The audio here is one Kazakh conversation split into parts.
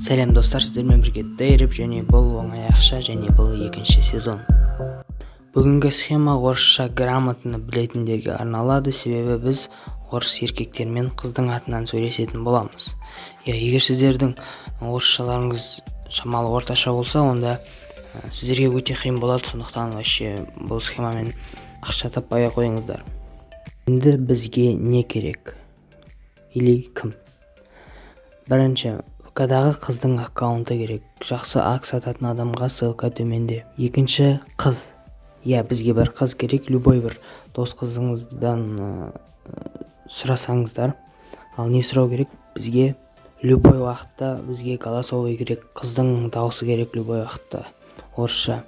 Сәлем, достар! Сіздермен бірге Дейреп және бұл «Оңай ақша» және бұл екінші сезон. Бүгінгі схема орысша грамотно білетіндерге арналады, себебі біз орыс еркектермен қыздың атынан сөйлесетін боламыз. Иә, егер сіздердің орысшаларыңыз шамалы орташа болса, онда сіздерге өте қиын болады. Сондықтан вообще бұл схемамен ақша таппай ақ қойыңыздар. Енді бізге не керек или кім? Бірінші, ВК-дағы қыздың аккаунты керек. Жақсы ак сататын адамға ссылка төменде. Екінші, қыз. Иә, бізге бір қыз керек, любой бір дос қызыңыздан сұрасаңыздар. Ал не сұрау керек бізге? Любой уақытта бізге голосовой керек, қыздың дауысы керек любой уақытта орысша,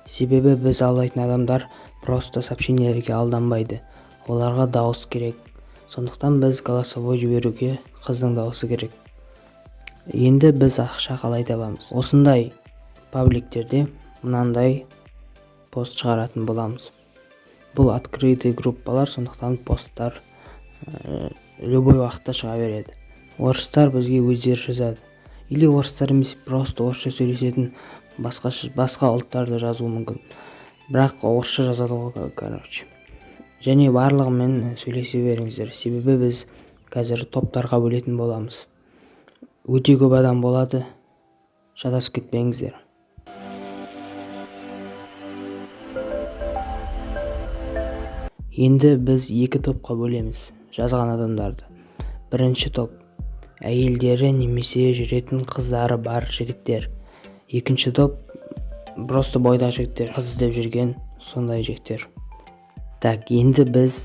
себебі біз алдайтын адамдар просто сообщениелерге алданбайды, оларға дауыс керек. Сондықтан біз голосовой жіберуге қыздың дауысы керек. Енді біз ақша қалай табамыз? Осындай пабликтерде мынандай пост шығаратын боламыз. Бұл открытый группалар, сондықтан посттар любой уақытта шыға береді. Орыстар бізге өздері жазады или орыстар емес, просто орысша сөйлесетін басқа, басқа ұлттар да жазуы мүмкін, бірақ орысша жазады ғой, короче. Және барлығымен сөйлесе беріңіздер, себебі біз қазір топтарға бөлетін боламыз. Өте көп адам болады, шатасып кетпеңіздер. Енді біз екі топқа бөлеміз жазған адамдарды. Бірінші топ — әйелдері немесе жүретін қыздары бар жігіттер. Екінші топ — просто бойдақ жігіттер, қыз іздеп жүрген сондай жігіттер. Так, енді біз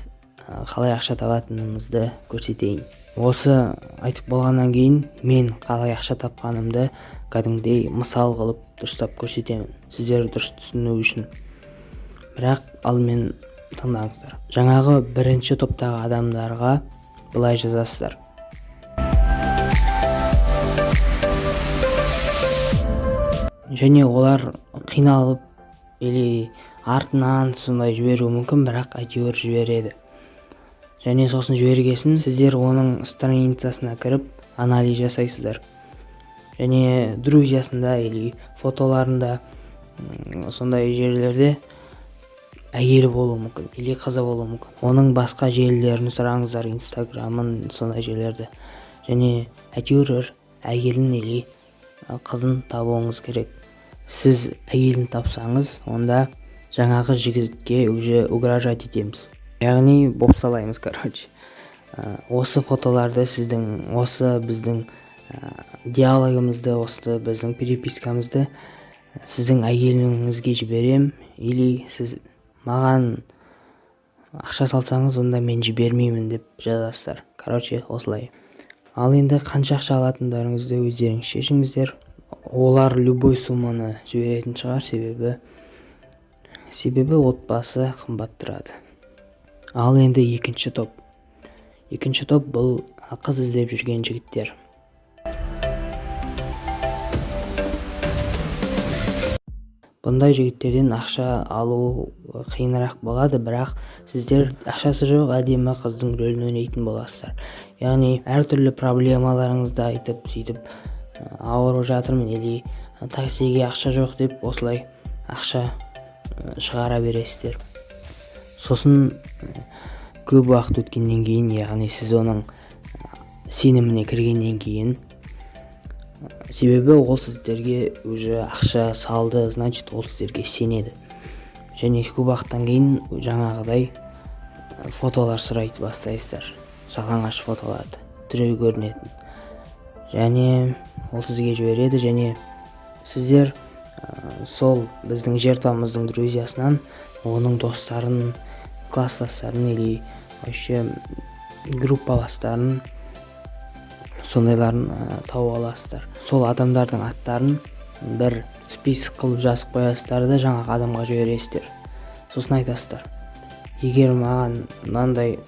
қалай ақша табатынымызды көрсетейін. Осы айтып болғаннан кейін мен қалай ақша тапқанымды кәдімгідей мысал қылып дұрыстап көрсетемін, сіздер дұрыс түсіну үшін. Бірақ алдымен тыңдаңыздар. Жаңағы бірінші топтағы адамдарға былай жазасыздар және олар қиналып или артынан сондай жіберуі мүмкін, бірақ әйтеуір жібереді. Және сосын жібергесін сіздер оның страницасына кіріп, анализ жасайсыздар және друзьясында или фотоларында, сондай жерлерде әйелі болуы мүмкін или қызы болуы мүмкін. Оның басқа желілерін сұраңыздар, инстаграмын, сондай жерлерді, және әйтеуір бір әйелін или қызын табуыңыз керек. Сіз әйелін тапсаңыз, онда жаңағы жігітке уже угрожать етеміз, яғни бопсалаймыз, короче. Осы фотоларды сіздің, осы біздің диалогымызды, осы біздің перепискамызды сіздің әйеліңізге жіберем или сіз маған ақша салсаңыз, онда мен жібермеймін деп жазасыздар. Короче, осылай. Ал енді қанша ақша алатындарыңызды өздеріңіз шешіңіздер. Олар любой сумманы жіберетін шығар, себебі отбасы қымбат тұрады. Ал енді екінші топ. Екінші топ — бұл қыз іздеп жүрген жігіттер. Бұндай жігіттерден ақша алу қиынырақ болады, бірақ сіздер ақшасы жоқ әдемі қыздың рөлін ойнайтын боласыздар. Яғни әртүрлі проблемаларыңызды айтып, сөйтіп ауырып жатырмын или таксиге ақша жоқ деп, осылай ақша шығара бересіздер. Сосын көп уақыт өткеннен кейін, яғни сіз оның сеніміне кіргеннен кейін, себебі ол сіздерге уже ақша салды, значит, ол сіздерге сенеді. Және көп уақыттан кейін жаңағыдай фотолар сұрай бастайсыздар, жалаңаш фотоларды, түрі көрінетін, және ол сізге жібереді. Және сіздер сол біздің жертвамыздың друзьясынан оның достарын, класстастарын или вообще группаластарын, сондайларын тауып аласыздар. Сол адамдардың аттарын бір список қылып жазып қоясыздар да, жаңағы адамға жібересіздер. Сосын айтасыздар: «Егер маған мынандай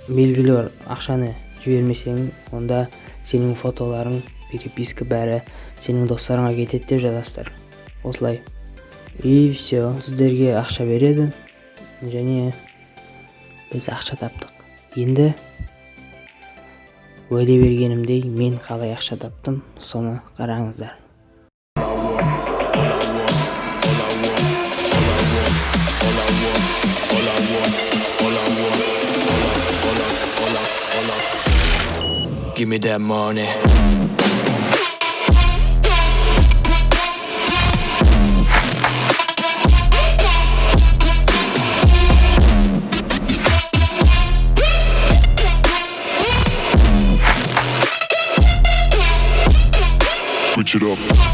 белгілі бір ақшаны жібермесең, онда сенің фотоларың, переписка, бәрі сенің достарыңа кетеді», — деп жазасыздар осылай. И все, сіздерге ақша береді және біз ақша таптық. Енді Уәде бергенімдей, мен қалай ақша таптым, соны қараңыздар. All I want, all I want, all I want, all I want, all I want, all I, all I, all I, all I. Give me that money. Switch it up.